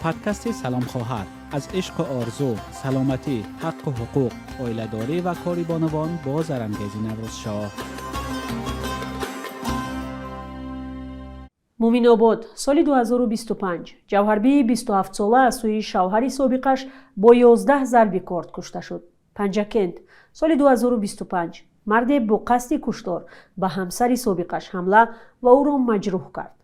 Подкасти «Салом хоҳар» аз ишқу орзу, саломатӣ, ҳаққу ҳуқуқ, оиладорӣ ва кори бонувон бо Зарангези Наврӯзшоҳ. Муминобод, соли 2025 Ҷавҳарбии 27-сола аз сӯи шавҳари собиқаш бо 11 зарби корд кушта шуд. Панҷакент, соли 2025 марде бо қасди куштор ба ҳамсари собиқаш ҳамла ва ӯро маҷрӯҳ кард.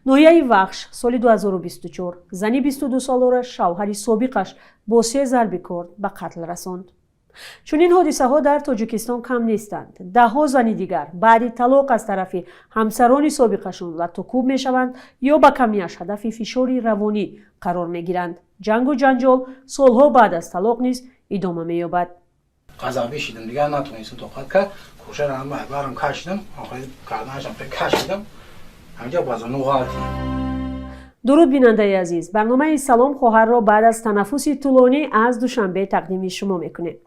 Ноҳияи Вахш, соли 2024 зани 22-соларо шавҳари собиқаш бо се зарби корд ба қатл расонд. Чунин ҳодисаҳо дар Тоҷикистон кам нестанд. Даҳҳо зани дигар баъди талоқ аз тарафи ҳамсарони собиқашон латтукӯб мешаванд ё ба камиаш ҳадафи фишори равонӣ қарор мегиранд. Ҷангу ҷанҷол солҳо баъд аз талоқ низ идома меёбад. Ғазабӣ шидам, дигар натонистам тоқат кард, кӯшаро барам кашидам, карданашам кашидам, ҳамҷа ба зону ғалтидам. Дуруд, бинандаи азиз! Барномаи «Салом хоҳарро» баъд аз танаффуси тӯлонӣ аз Душанбе тақдими шумо мекунем.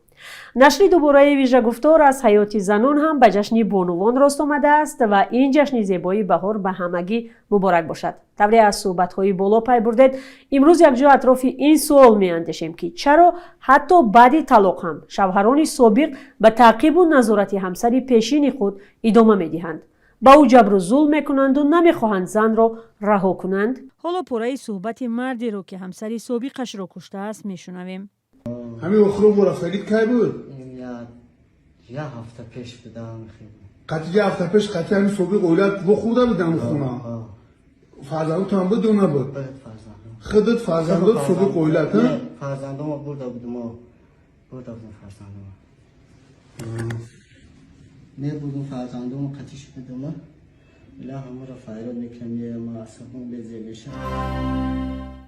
Нашри дубораи вижагуфтор аз ҳаёти занон ҳам ба ҷашни бонувон рост омадааст ва ин ҷашни зебои баҳор ба ҳамагӣ муборак бошад. Тавре аз суҳбатҳои боло пай бурдед, имрӯз якҷо атрофи ин суол меандешем, ки чаро ҳатто баъди талоқ ҳам шавҳарони собиқ ба таъқибу назорати ҳамсари пешини худ идома медиҳанд, ба ӯ ҷабру зулм мекунанду намехоҳанд занро раҳо кунанд. Ҳоло пораи суҳбати мардеро, ки ҳамсари собиқашро куштааст, мешунавем. Ҳамин охиро рафтагит кай буд? Як ҳафта пеш будам. Қатъи як ҳафта пеш қатъи ҳамин собиқ оилат вохӯрда будам хона? Фарзандотам буд ё набуд? Худат, фарзандот, собиқ оилат? Фарзандома бурда будум, бурда будум фарзандома, мебурдум фарзандома, қатиш будума. Ила ҳамаро файрод мекунам, асабон безеб мешам.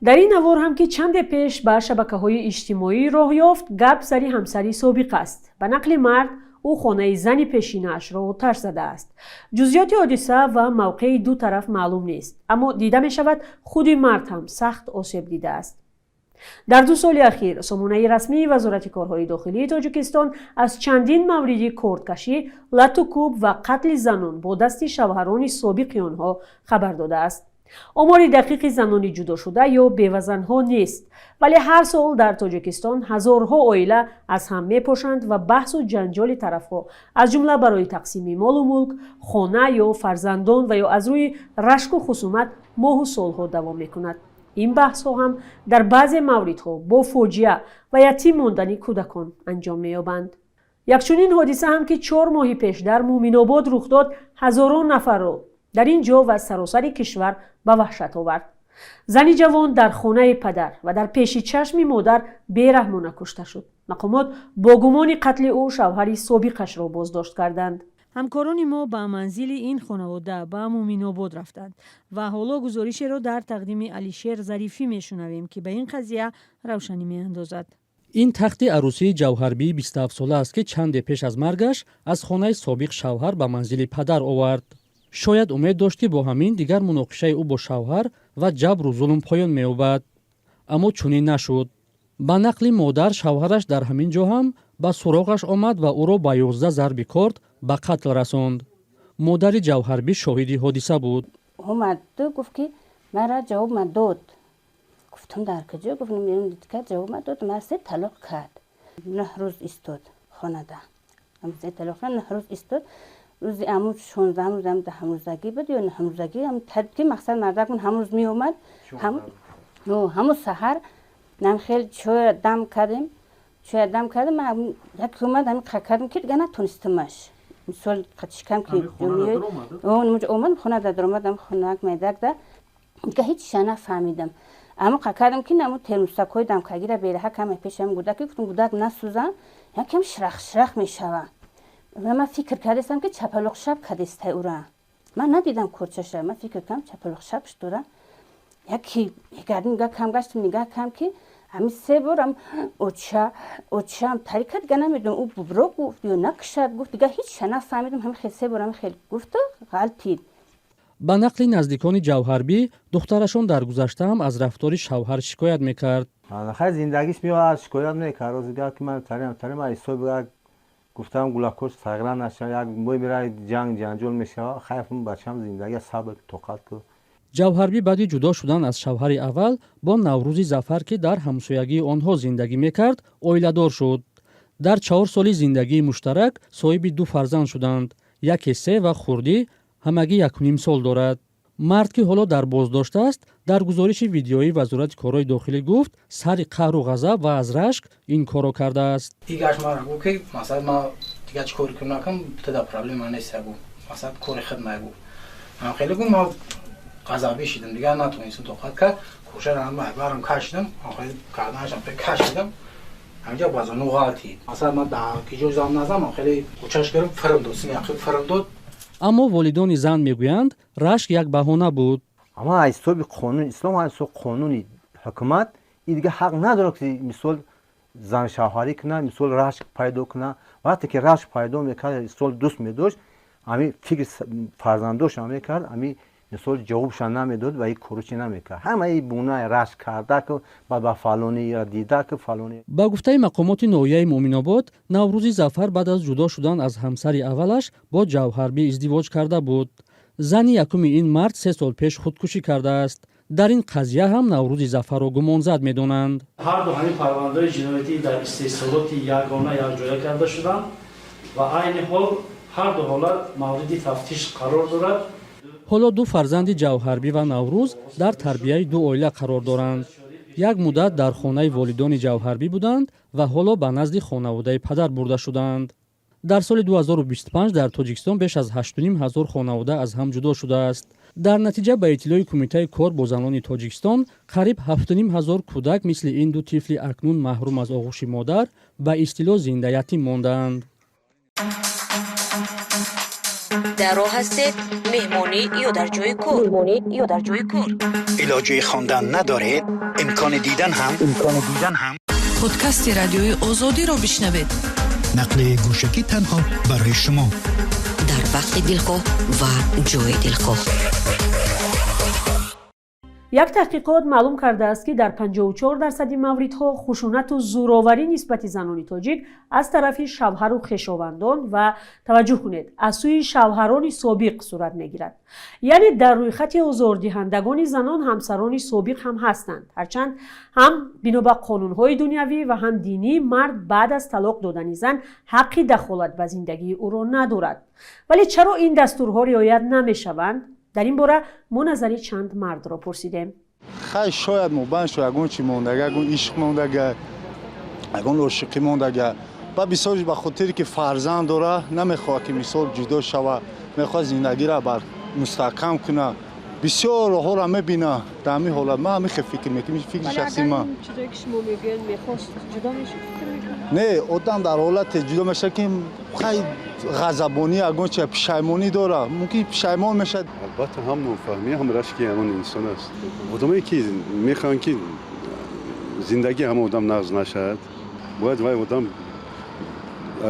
Дар ин навор ҳам, ки чанде пеш ба шабакаҳои иҷтимоӣ роҳ ёфт, гап сари ҳамсари собиқ аст. Ба нақли мард, ӯ хонаи зани пешинаашро оташ задааст. Ҷузъиёти ҳодиса ва мавқеи ду тараф маълум нест, аммо дида мешавад, худи мард ҳам сахт осеб дидааст. Дар 2 соли ахир сомонаи расмии Вазорати корҳои дохилии Тоҷикистон аз чандин мавриди кордкашӣ, латтукӯб ва қатли занон бо дасти шавҳарони собиқи онҳо хабар додааст. Омори дақиқи занони ҷудошуда ё бевазанҳо нест, вале ҳар сол дар Тоҷикистон ҳазорҳо оила аз ҳам мепошанд ва баҳсу ҷанҷоли тарафҳо, аз ҷумла барои тақсими молу мулк, хона ё фарзандон ва ё аз рӯи рашку хусумат, моҳу солҳо давом мекунад. Ин баҳсҳо ҳам дар баъзе мавридҳо бо фоҷиа ва ятим мондани кӯдакон анҷом меёбанд. Якчунин ҳодиса ҳам, ки 4 моҳи пеш дар Муъминобод рух дод, ҳазорон нафарро дар ин ҷо ва саросари кишвар ба ваҳшат овард. Зани ҷавон дар хонаи падар ва дар пеши чашми модар бераҳмона кушта шуд. Мақомот бо гумони қатли ӯ шавҳари собиқашро боздошт карданд. Ҳамкорони мо ба манзили ин хонавода ба Муъминобод рафтанд ва ҳоло гузоришеро дар тақдими Алишер Зарифӣ мешунавем, ки ба ин қазия равшанӣ меандозад. Ин тахти арӯсии Ҷавҳарбии 27-сола аст, ки чанде пеш аз маргаш аз хонаи собиқ шавҳар ба манзили падар овард. Шояд умед дошт, ки бо ҳамин дигар муноқишаи ӯ бо шавҳар ва ҷабру зулм поён меёбад, аммо чунин нашуд. Ба нақли модар, шавҳараш дар ҳамин ҷо ҳам ба суроғаш омад ва ӯро ба 11 зарби корд ба қатл расонд. Модари Ҷавҳарбӣ шоҳиди ҳодиса буд. Омаду гуфт, ки мара ҷавобма дод. Гуфтам: «Дар куҷо?» Гуфт: «Ҷавобма дод, мара се талоқ кард». 9 рӯз истод хонада, се талоқ, 9 рӯз истод. Рӯзи аму 16-ам рӯзам, даҳамрӯзагӣ буд ё наҳамрӯзагӣ, ки мақсад мардакмон ҳамун рӯз меомад. Ҳамун саҳар намхел чоя дам кардем, чоя дам кардем, яке омад, ҳамин кардем, ки дига натонистамаш. Мисол, қатишкам ки омад, хона даромад, хонак медакда, дига ҳечиша нафаҳмидам. Аммо кардам, ки наму термусакҳои дамкагира бераҳа каме пешам гудак, гуфтам: «Гудак, насӯзан, якам ширах ширах мешава». Ман фикр кардастам, ки чапалоқ шаб кадистай ура. Ман надидам корчаша, ман фикр кардам, чапалоқ шабш дора. Яки гардим, нигаҳ кам гаштам, нигаҳ кам, ки ҳамин се борам оча, очаам тари кард. Дига намедонам, ӯ бубро гуфт ё накушад гуфт, дига ҳечша нафаҳмидам. Ҳамин хел се бор ҳамин хел гуфту ғалтид. Ба нақли наздикони Ҷавҳарбӣ, духтарашон дар гузашта ҳам аз рафтори шавҳар шикоят мекард. Хай, зиндагиш меояд, шикоят мекард. Рӯзига ки ман тарим тарим ҳисоби як гуфтам, гулакош тағйира нашава, як бой мера, ҷанг ҷанҷол мешава. Хайф, бачам зиндагия сабр, тоқат ку. Ҷавҳарбӣ баъди ҷудо шудан аз шавҳари аввал бо Наврӯзи Зафар, ки дар ҳамсоягии онҳо зиндагӣ мекард, оиладор шуд. Дар 4 соли зиндагии муштарак соҳиби ду фарзанд шуданд, яке 3 ва хурдӣ ҳамагӣ 1,5 сол дорад. Мард, ки ҳоло дар боздошт аст, дар гузориши видеоии Вазорати корҳои дохилӣ гуфт, сари қаҳру ғазаб ва аз рашк ин корро кардааст. Дигаш мара гуфт, ки масалан, ма дига чӣ кори кунам, накунам, туда проблема нест, гуфт, масалан, кори худ гуфт. Ҳам хеле гуфт, ма ғазабӣ шидам, дигар натонистам тоқат кард, кӯшаро ҳама барам кашидам, карданашам кашидам, ҳамҷа ба зону ғалтид. Масалан, ман дар киҷо зам назам, хеле кӯчаш гирифт, фирм дод, сини фирм дод. Аммо волидони зан мегӯянд, рашк як баҳона буд. Ама аз ҳисоби қонуни ислом, аз ҳисоби қонуни ҳукумат и дига ҳақ надорад, ки мисол заншавҳарӣ кунад, мисол рашк пайдо кунад. Вақте ки рашк пайдо мекард, мисол дӯст медошт, ами фикри фарзандошам мекард, ами мисол ҷавобша намедод ва и коручи намекард. Ҳамаи бунаи рашк карда ку ба фалонира дида ку фалони. Ба гуфтаи мақомоти ноҳияи Муъминобод, Наврӯзи Зафар баъд аз ҷудо шудан аз ҳамсари аввалаш бо Ҷавҳарбӣ издивоҷ карда буд. Зани якуми ин мард 3 сол пеш худкушӣ кардааст. Дар ин қазия ҳам Наврӯзи Зафарро гумонзад медонанд. Ҳарду ҳамин парвандаҳои ҷиноятӣ дар истеҳсолоти ягона якҷоя карда шуданд ва айни ҳол ҳарду ҳолат мавриди тафтиш қарор дорад. Ҳоло ду фарзанди Ҷавҳарбӣ ва Наврӯз дар тарбияи ду оила қарор доранд. Як муддат дар хонаи волидони Ҷавҳарбӣ буданд ва ҳоло ба назди хонаводаи падар бурда шуданд. Дар соли 2025 дар Тоҷикистон беш аз 8,5 ҳазор хонавода аз ҳам ҷудо шудааст. Дар натиҷа, ба иттилои Кумитаи кор бо занони Тоҷикистон, қариб 7,5 ҳазор кӯдак мисли ин ду тифли акнун маҳрум аз оғӯши модар, ба истилоҳ зиндаятим мондаанд. Дар роҳ ҳастед, меҳмонӣ ё дар ҷои кор, меҳмонӣ ё дар ҷои кор, илоҷи хондан надоред, имкони дидан ҳам, имкони дидан ҳам. Подкасти Радиои Озодиро бишнавед. Нақли гӯшакӣ танҳо барои шумо. Дар вақти дилхоҳ ва ҷои дилхоҳ. Як таҳқиқот маълум кардааст, ки дар 54 дарсади мавридҳо хушунату зӯроварӣ нисбати занони тоҷик аз тарафи шавҳару хешовандон ва, таваҷҷӯҳ кунед, аз сӯи шавҳарони собиқ сурат мегирад. Яъне дар рӯйхати озордиҳандагони занон ҳамсарони собиқ ҳам ҳастанд. Ҳарчанд ҳам бино ба қонунҳои дунявӣ ва ҳам динӣ мард баъд аз талоқ додани зан ҳаққи дахолат ба зиндагии ӯро надорад, вале чаро ин дастурҳо риоят намешаванд? Дар ин бора мо назари чанд мардро пурсидем. Хай, шояд мобайн шо ягон чи мондага, ягон ишқ мондага, ягон ошиқӣ мондага. Ба бисёр ба хотире ки фарзанд дора, намехоҳад ки мисол ҷудо шава, мехоҳад зиндагиро бар мустаҳкам куна, бисёр роҳҳоро мебина. Дар ҳамин ҳолат ман ҳамин хел фикр мекунам, фикри шахсии ман. Не, одам дар ҳолате ҷудо мешавад, ки хай, ғазабонӣ, ягон чи, пишаймонӣ дора, мумкин пишаймон мешавад. Албатта, ҳам нофаҳмӣ, ҳам рашки ҳамон инсон аст. Одамое ки мехоҳанд, ки зиндагии ҳамон одам нағз нашавад, бояд вай одам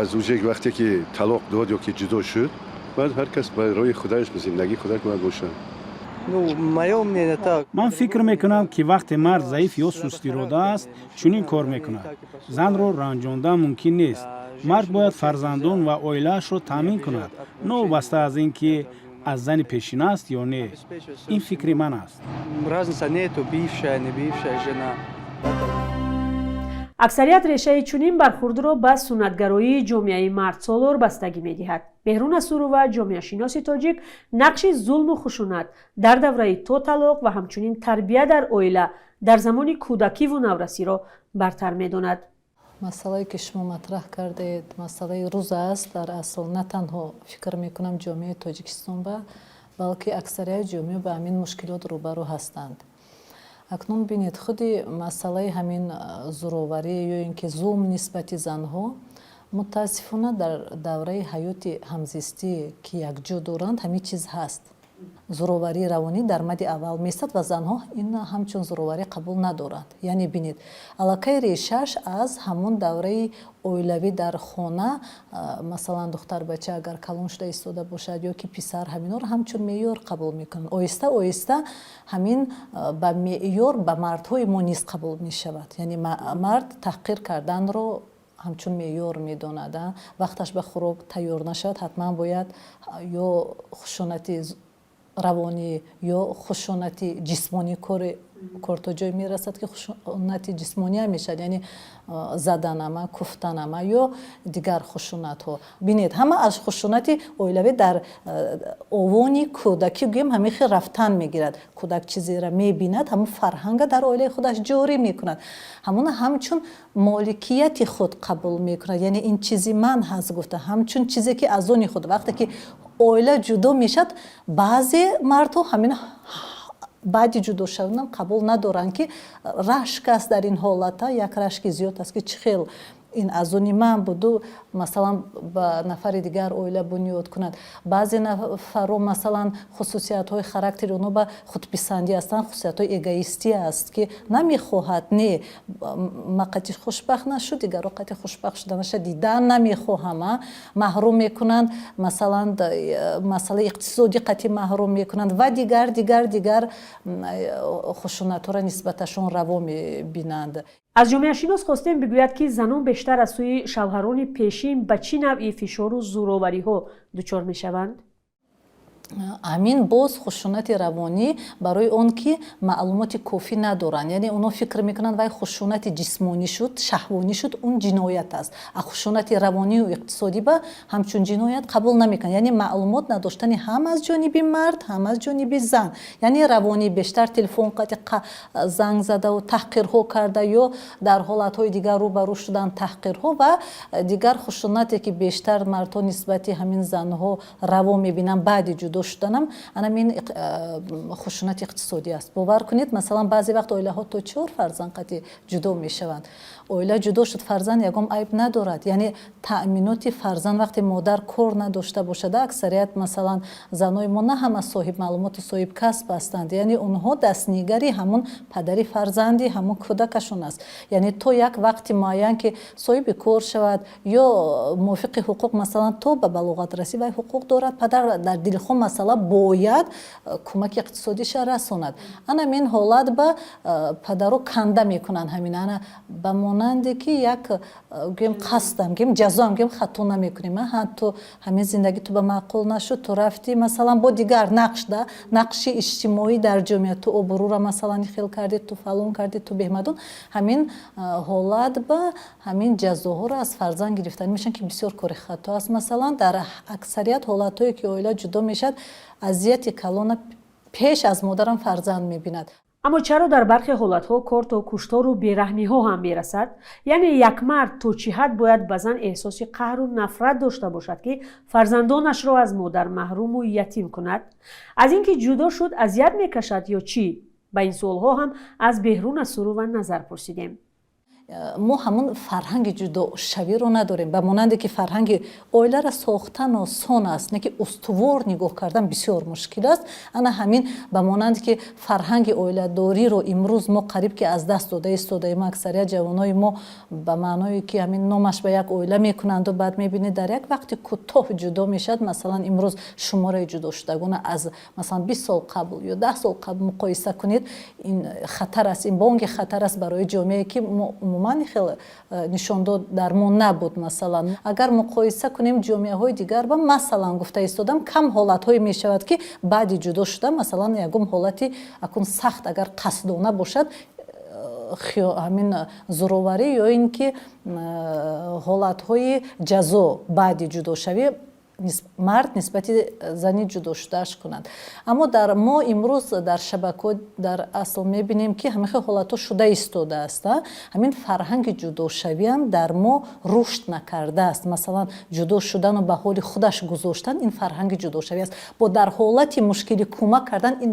аз уже вақте ки талоқ дод ё ки ҷудо шуд, бояд ҳар кас ба роҳи худаш, ба зиндагии худаш бояд бошад. Ман фикр мекунам, ки вақте мард заиф ё сустирода аст, чунин кор мекунад. Занро ранҷондан мумкин нест. Мард бояд фарзандон ва оилаашро таъмин кунад, новобаста аз ин ки аз зани пешина аст ё не. Ин фикри ман аст. Разница нету, бывшая, не бывшая жена. Аксарият решаи чунин бархурдро ба суннатгароии ҷомеаи мардсолор бастагӣ медиҳад. Беҳрӯз Насурова, ҷомеашиноси тоҷик, нақши зулму хушунат дар давраи то талоқ ва ҳамчунин тарбия дар оила дар замони кӯдакиву наврасиро бартар медонад. Масъалае ки шумо матраҳ кардед, масъалаи рӯз аст. Дар асл, на танҳо, фикр мекунам, ҷомеаи Тоҷикистон ба, балки аксарияти ҷомеа ба ҳамин мушкилот рӯбарӯ ҳастанд. Акнун бинед, худи масъалаи ҳамин зӯроварӣ ё ин ки зулм нисбати занҳо, мутаассифона, дар давраи ҳаёти ҳамзистӣ, ки якҷо доранд, ҳамин чиз ҳаст. Зӯроварии равонӣ дар мади аввал меистад ва занҳо ин ҳамчун зӯроварӣ қабул надоранд. Яъне бинед, аллакай решааш аз ҳамон давраи оилавӣ, дар хона, масалан, духтарбача агар калон шуда истода бошад ё ки писар, ҳаминҳоро ҳамчун меъёр қабул мекунанд. Оҳиста оҳиста ҳамин ба меъёр ба мардҳои мо низ қабул мешавад. Яъне мард таҳқир карданро ҳамчун меъёр медонад. Вақташ ба хӯрок тайёр нашавад, ҳатман бояд ё хушунати Равонӣ ё хушунати ҷисмонӣ кори кор то ҷое мерасад, ки хушунати ҷисмониам мешавад, яъне заданама, куфтанама ё дигар хушунатҳо. Бинед, ҳама аз хушунати оилавӣ дар овони кӯдакӣ, гӯем, ҳамин хел рафтан мегирад. Кӯдак чизеро мебинад, ҳамун фарҳанга дар оилаи худаш ҷорӣ мекунад, ҳамуна ҳамчун моликияти худ қабул мекунад, яъне ин чизи ман ҳаст гуфта, ҳамчун чизе ки аз они худ. Вақте ки оила ҷудо мешавад, баъзе мардҳо ҳамин баъди ҷудо шуданам қабул надоранд, ки рашк аст. Дар ин ҳолата як рашки зиёд аст, ки чӣ хел ин аз они ман буду, масалан, ба нафари дигар оила бунёд кунад. Баъзе нафарро, масалан, хусусиятҳои характери онҳо ба худписандӣ ҳастанд, хусусиятҳои эгоистӣ аст, ки намехоҳад, не, ма қати хушбахт нашуд, дигарро қати хушбахт шуданаша дидан намехоҳам. Маҳрум мекунанд, масалан, масъалаи иқтисодӣ қати маҳрум мекунанд ва дигар, дигар, дигар хушунатҳоро нисбаташон раво мебинанд. Аз ҷомеашинос хостем бигӯяд, ки занон бештар аз сӯи шавҳарони пешин ба чӣ навъи фишору зӯровариҳо дучор мешаванд. Ҳамин боз хушунати равонӣ, барои он ки маълумоти кофӣ надоранд, яъне онҳо фикр мекунанд, вай хушунати ҷисмонӣ шуд, шаҳвонӣ шуд, он ҷиноят аст, а хушунати равонию иқтисодӣ ба ҳамчун ҷиноят қабул намекунанд. Яъне маълумот надоштани ҳам аз ҷониби мард, ҳам аз ҷониби зан. Яъне равонӣ бештар телефон қати занг задаву таҳқирҳо карда ё дар ҳолатҳои дигар рӯбарӯ шудан, таҳқирҳо ва дигар хушунате, ки бештар мардҳо нисбати ҳамин занҳо раво мебинанд баъди ҷудо шуданам, анамин хушунати иқтисодӣ аст. Бовар кунед, масалан, баъзе вақт оилаҳо то чор фарзанд қати ҷудо мешаванд. Оила ҷудо шуд, фарзанд ягон айб надорад. Яъне таъминоти фарзанд, вақте модар кор надошта бошад, аксарият, масалан, занои мо на ҳама соҳиб маълумоту соҳиб касб ҳастанд, яъне онҳо дастнигари ҳамун падари фарзанди ҳамун кӯдакашон аст. Яъне то як вақти муайян, ки соҳиби кор шавад ё мувофиқи ҳуқуқ, масалан, то ба балоғат расӣ, вай ҳуқуқ дорад, падар дар дилхоҳ масъала бояд кӯмаки иқтисодиша расонад. Ана ин ҳолат ба падаро канда мекунанд. Ҳамин ана ба монанде ки як, гӯем, қасдам, гӯем, ҷазоам, гӯем, хато намекунем, ҳа, ту ҳамин зиндагӣ ту ба маъқул нашуд, ту рафтӣ, масалан, бо дигар нақш да нақши иҷтимоӣ дар ҷомеа, ту обрӯра, масалан, хел кардӣ, ту фалон кардӣ, ту беҳмадун. Ҳамин ҳолат ба ҳамин ҷазоҳоро аз фарзанд гирифтан мешаванд, ки бисёр кори хато аст. Масалан, дар аксарият ҳолатҳое ки оила ҷудо мешавад, азияти калона пеш аз модарам фарзанд мебинад. Аммо чаро дар бархе ҳолатҳо кор то куштору бераҳмиҳо ҳам мерасад? Яъне як мард то чӣ ҳад бояд ба зан эҳсоси қаҳру нафрат дошта бошад, ки фарзандонашро аз модар маҳруму ятим кунад? Аз ин ки ҷудо шуд, азият мекашад ё чӣ? Ба ин суолҳо ҳам аз Беҳруна Сурова назар пурсидем. Мо ҳамун фарҳанги ҷудошавиро надорем, ба монанде ки фарҳанги оиларо сохтан осон аст, не ки устувор нигоҳ кардан бисёр мушкил аст. Ана ҳамин, ба монанде ки фарҳанги оиладориро имрӯз мо қариб ки аз даст дода истодаем. Аксарият ҷавонои мо, ба маъное ки ҳамин номаш ба як оила мекунанду баъд мебинед, дар як вақти кӯтоҳ ҷудо мешавад. Масалан, имрӯз шумораи ҷудошудагона аз, масалан, 20 сол қабл ё 10 сол қабл муқоиса кунед, ин хатар аст, ин бонги хатар аст барои ҷомеае, ки мо умуман хеле нишондод дар мо набуд. Масалан, агар муқоиса кунем ҷомеаҳои дигар ба, масалан, гуфта истодам, кам ҳолатҳое мешавад, ки баъди ҷудо шуда, масалан, ягон ҳолати акун сахт, агар қасдона бошад, ҳамин зӯроварӣ ё ин ки ҳолатҳои ҷазо баъди ҷудошавӣ мард нисбати зани ҷудошудааш кунад. Аммо дар мо имрӯз дар шабакаҳо дар асл мебинем, ки ҳамин хел ҳолатҳо шуда истодааст. Ҳамин фарҳанги ҷудошавиам дар мо рушд накардааст. Масалан, ҷудо шудану ба ҳоли худаш гузоштан, ин фарҳанги ҷудошавӣ аст. Бо дар ҳолати мушкилӣ кӯмак кардан, ин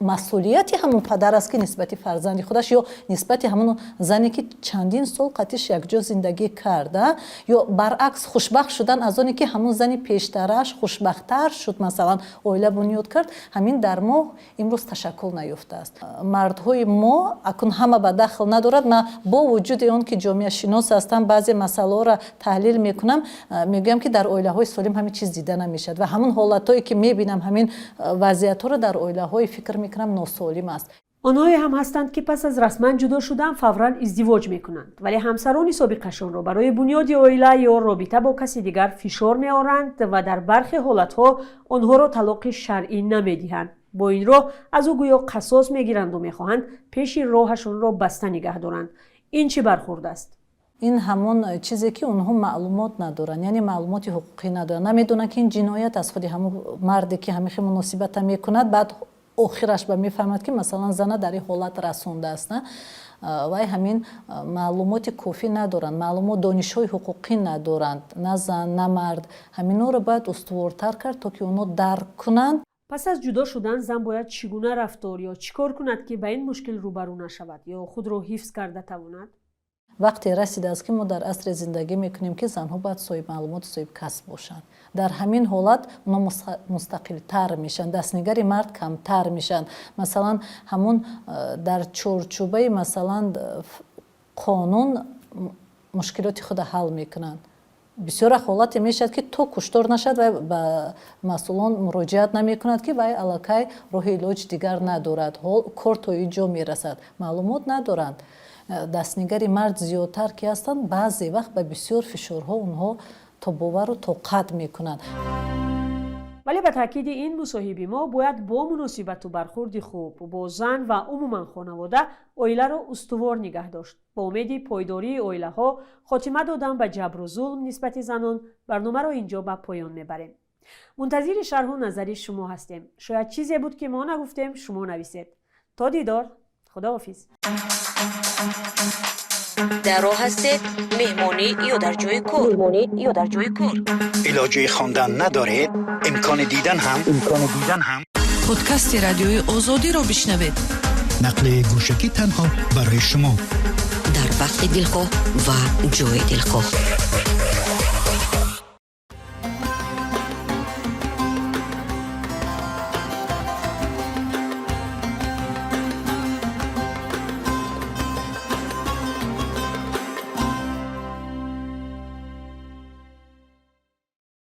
масъулияти ҳамон падар аст, ки нисбати фарзанди худаш ё нисбати ҳамон зане, ки чандин сол қатиш якҷо зиндагӣ карда, ё баръакс, хушбахт шудан аз оне, ки ҳамон зани пештарааш хушбахттар шуд, масалан, оила бунёд кард. Ҳамин дар мо имрӯз ташаккул наёфтааст. Мардҳои мо акун ҳама ба дахл надорад. Ман бо вуҷуди он ки ҷомеашинос ҳастам, баъзе масъалаҳоро таҳлил мекунам, мегӯям, ки дар оилаҳои солим ҳамин чиз дида намешавад ва ҳамон ҳолатҳое, ки мебинам, ҳамин вазъиятҳоро дар оилаҳои, фикр мекунам, носолим аст. Онҳое ҳам ҳастанд, ки пас аз расман ҷудо шудан фавран издивоҷ мекунанд, вале ҳамсарони собиқашонро барои бунёди оила ё робита бо каси дигар фишор меоранд ва дар бархе ҳолатҳо онҳоро талоқи шаръӣ намедиҳанд. Бо ин роҳ аз ӯ гӯё қасос мегиранду мехоҳанд пеши роҳашонро баста нигаҳ доранд. Ин чӣ бархурд аст? Ин ҳамон чизе ки онҳо маълумот надоранд, яъне маълумоти ҳуқуқӣ надоранд, намедонанд, ки ин ҷиноят аз худи ҳамон марде ки ҳамихел муносибата мекунад, баъд охираш ба мефаҳмад, ки масалан зана дар ин ҳолат расондааст. Вай ҳамин маълумоти кофӣ надоранд, маълумот, донишҳои ҳуқуқӣ надоранд, на зан, на мард. Ҳаминҳоро бояд устувортар кард, то ки онҳо дарк кунанд. Пас аз ҷудо шудан зан бояд чӣ гуна рафтор ё чӣ кор кунад, ки ба ин мушкил рӯбарӯ нашавад ё худро ҳифз карда тавонад? Вақте расидааст, ки мо дар асре зиндагӣ мекунем, ки занҳо бояд соҳибмаълумоту соҳибкасб бошанд. Дар ҳамин ҳолат онҳо мустақилтар мешаванд, дастнигари мард камтар мешаванд. Масалан, ҳамон дар чорчӯбаи, масалан, қонун мушкилоти худро ҳал мекунанд. Бисёра ҳолате мешавад, ки то куштор нашавад, вай ба масъулон муроҷиат намекунад, ки вай аллакай роҳи илоҷ дигар надорад, кор то ин ҷо мерасад. Маълумот надоранд, дастнигари мард зиёдтар ки ҳастанд, баъзе вақт ба бисёр фишорҳо онҳо тобовару тоқат мекунанд. Вале ба таъкиди ин мусоҳиби мо, бояд бо муносибату бархурди хуб бо зан ва умуман хонавода оиларо устувор нигаҳ дошт. Бо умеди пойдории оилаҳо, хотима додан ба ҷабру зулм нисбати занон, барномаро ин ҷо ба поён мебарем. Мунтазири шарҳу назари шумо ҳастем. Шояд чизе буд, ки мо нагуфтем, шумо нависед. То дидор, худоҳофиз. Дар роҳ ҳастед, меҳмонӣ ё дар ҷои кор, меҳмонӣ ё дар ҷои кор, илоҷи хондан надоред, имкони дидан ҳам, имкони дидан ҳам. Подкасти Радиои Озодиро бишнавед. Нақли гӯшакӣ танҳо барои шумо. Дар вақти дилхоҳ ва ҷои дилхоҳ.